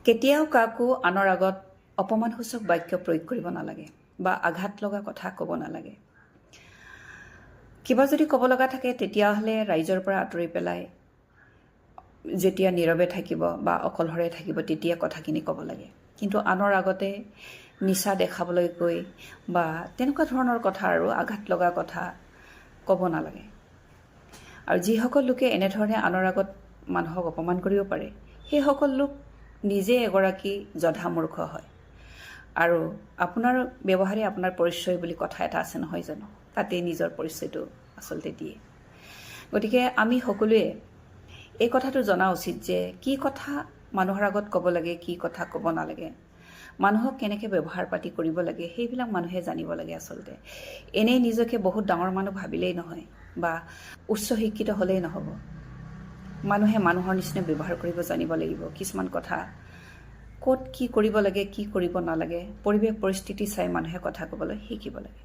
কেতিয়াও কাকো আনৰ আগত অপমানসূচক বাক্য প্ৰয়োগ কৰিব নালাগে বা আঘাত লগা কথা ক'ব নালাগে। কিবা যদি ক'ব লগা থাকে, তেতিয়াহ'লে ৰাইজৰ পৰা আঁতৰি পেলাই যেতিয়া নীৰৱে থাকিব বা অকলশৰে থাকিব, তেতিয়া কথাখিনি ক'ব লাগে। কিন্তু আনৰ আগতে নিচা দেখাবলৈ গৈ বা তেনেকুৱা ধৰণৰ কথা আৰু আঘাত লগা কথা ক'ব নালাগে। আৰু যিসকল লোকে এনেধৰণে আনৰ আগত মানুহক অপমান কৰিব পাৰে, সেইসকল লোক নিজে এগৰাকী জধামূৰ্খ হয়। আৰু আপোনাৰ ব্যৱহাৰে আপোনাৰ পৰিচয় বুলি কথা এটা আছে নহয় জানো? তাতেই নিজৰ পৰিচয়টো আচলতে দিয়ে। গতিকে আমি সকলোৱে এই কথাটো জনা উচিত যে কি কথা মানুহৰ আগত ক'ব লাগে, কি কথা ক'ব নালাগে, মানুহক কেনেকৈ ব্যৱহাৰ পাতি কৰিব লাগে, সেইবিলাক মানুহে জানিব লাগে আচলতে। এনেই নিজকে বহুত ডাঙৰ মানুহ ভাবিলেই নহয় বা উচ্চ শিক্ষিত হ'লেই নহ'ব। মানুহে মানুহৰ নিচিনা ব্যৱহাৰ কৰিব জানিব লাগিব। কিছুমান কথা ক'ত কি কৰিব লাগে, কি কৰিব নালাগে, পৰিৱেশ পৰিস্থিতি চাই মানুহে কথা ক'বলৈ শিকিব লাগে।